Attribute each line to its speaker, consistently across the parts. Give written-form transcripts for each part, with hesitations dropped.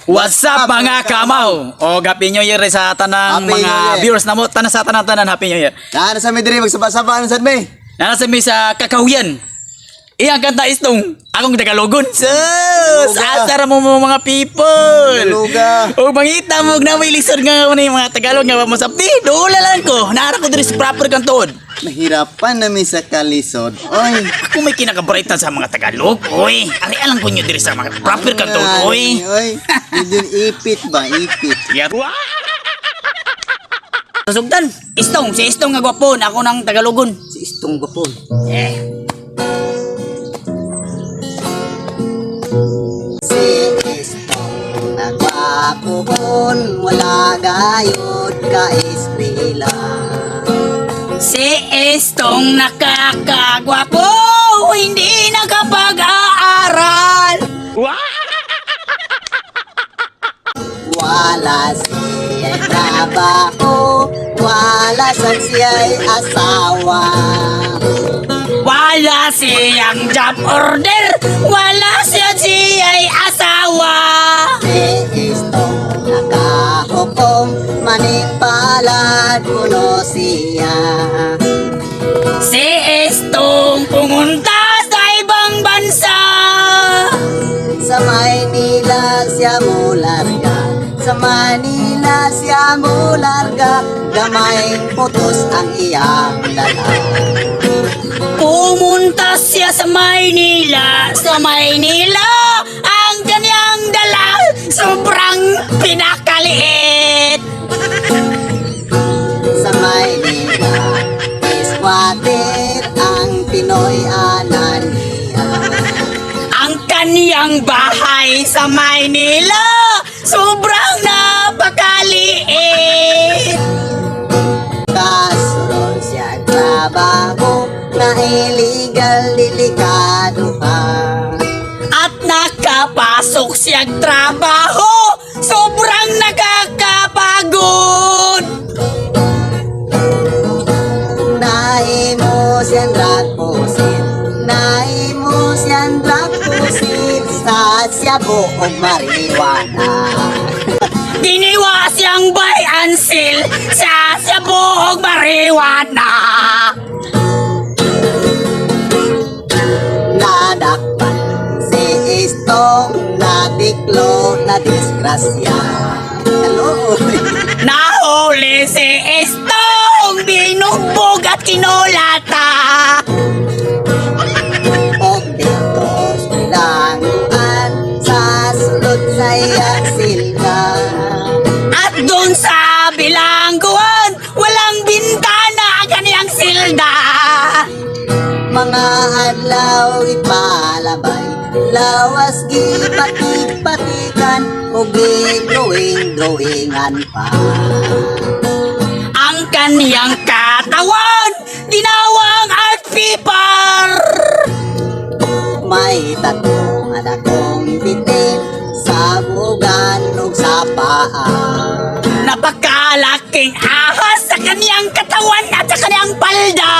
Speaker 1: What's up, mga kamaw? O Happy New Year sa tanang
Speaker 2: Happy
Speaker 1: mga
Speaker 2: New Year.
Speaker 1: viewers namo, tanan sa tanan tanan, Happy New Year.
Speaker 2: Naa na sa mi diri, magsaba-saba na sad mi.
Speaker 1: Nana sa mi sa Kakahuyan. Iyang kanta istong akong Tagalogon. Sus,
Speaker 2: Taluga.
Speaker 1: asa ra mo mo mga people.
Speaker 2: Taluga.
Speaker 1: O mangita mo na may lisod nga mo yung mga Tagalog nga masapti. Dola lang ko. Naara ko diri sa proper kanton.
Speaker 2: Nahirapan na mi sa kalisod. Oy.
Speaker 1: Ako may kinakabritan sa mga Tagalog. Oy, ari alang ko nyo diri sa mga proper kanton. Oy.
Speaker 2: Oy. Medyo ipit ba? Ipit.
Speaker 1: Yep. Sugdan, istong, si istong nga gwapon, ako ng Tagalogon.
Speaker 2: Si Istong Gapon.
Speaker 1: Eh.
Speaker 2: Si Istong nagwapoon, wala gayud ka eskwela.
Speaker 1: Si Estong nakakagwapo, hindi nakapag-aaral.
Speaker 2: Wala siya'y trabaho, wala sad siya'y asawa.
Speaker 1: Wala siyang job order, wala siya siya'y asawa.
Speaker 2: Si Istong nakahukom, manimpalad kuno siya.
Speaker 1: Si Estong pumunta sa ibang bansa.
Speaker 2: Sa Maynila siya mularga, sa Manila siya mularga, gamay putos ang iyang dala.
Speaker 1: Pumunta siya sa Maynila ang kanyang dala, sobrang pinakaliit.
Speaker 2: Sa Maynila, squatter ang Pinoy anan niya.
Speaker 1: Ang kaniyang bahay sa Maynila, sobrang napakaliit.
Speaker 2: Kasunod siya trabaho na illegal, delikado pa.
Speaker 1: At nakapasok siyang trabaho, sobrang nakakapagod.
Speaker 2: Nahimo siyang drug posit, nahimo siyang drug posit sa shabu ug marijuana.
Speaker 1: Giniwa siyang buy and sell sa buong marijuana.
Speaker 2: Nadakpan si Istong, nadiklo na disgrasya. Hello.
Speaker 1: Nahuli si Estong, binugbog at kinulata.
Speaker 2: Og dito bilangan sa sulod sa iyang silka.
Speaker 1: At doon sa bilangguan, walang bintana ang kaniyang silda.
Speaker 2: Mga adlaw ipalabay, lawas gipatik-patikan ug gidrawing-drawingan pa.
Speaker 1: Ang kaniyang katawan, ginawang art paper.
Speaker 2: May tatlong anak kong bitin sa bugan ug sa paa.
Speaker 1: Napakalaking ahas sa kaniyang katawan at sa kaniyang palda.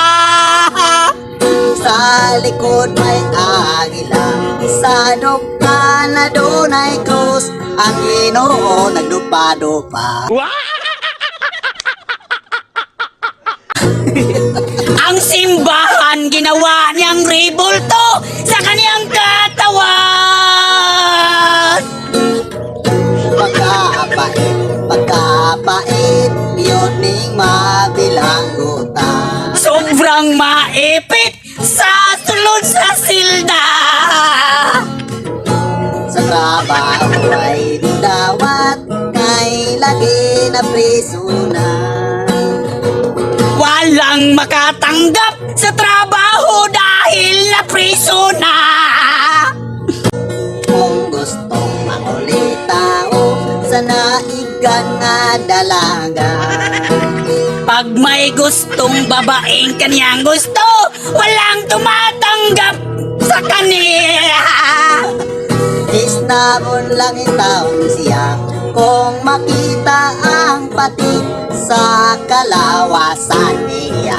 Speaker 2: Sa likod may agila, sa dugtan na dunay krus, ang Ginoo nagdupa-dupa.
Speaker 1: Ang simbahan, ginawa niyang ribulto sa kaniyang katawan.
Speaker 2: Pagkapait, pagkapait, yun ning mabilanggutan.
Speaker 1: Sobrang maipit sa sulod sa silda.
Speaker 2: Sa trabaho ay dawat, kay lagi na priso na.
Speaker 1: Walang makatanggap sa trabaho dahil na priso na.
Speaker 2: Kung gustong makulitao sa naigan nga dalaga.
Speaker 1: Pag may gustong babaeng kaniyang gusto, walang tumatanggap sa kaniya.
Speaker 2: Isnabon lang taon siya kung makita ang patik sa kalawasan niya.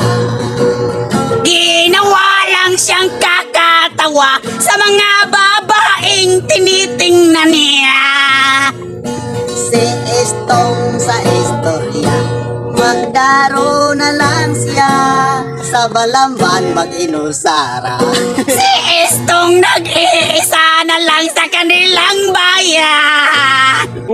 Speaker 1: Ginawa lang siyang kakatawa sa mga babaeng tinitingnan niya.
Speaker 2: Estong sa istorya. Magdaro na lang siya sa Balamban mag-inusara.
Speaker 1: Si Estong nag-iisa na lang sa kanilang bayan.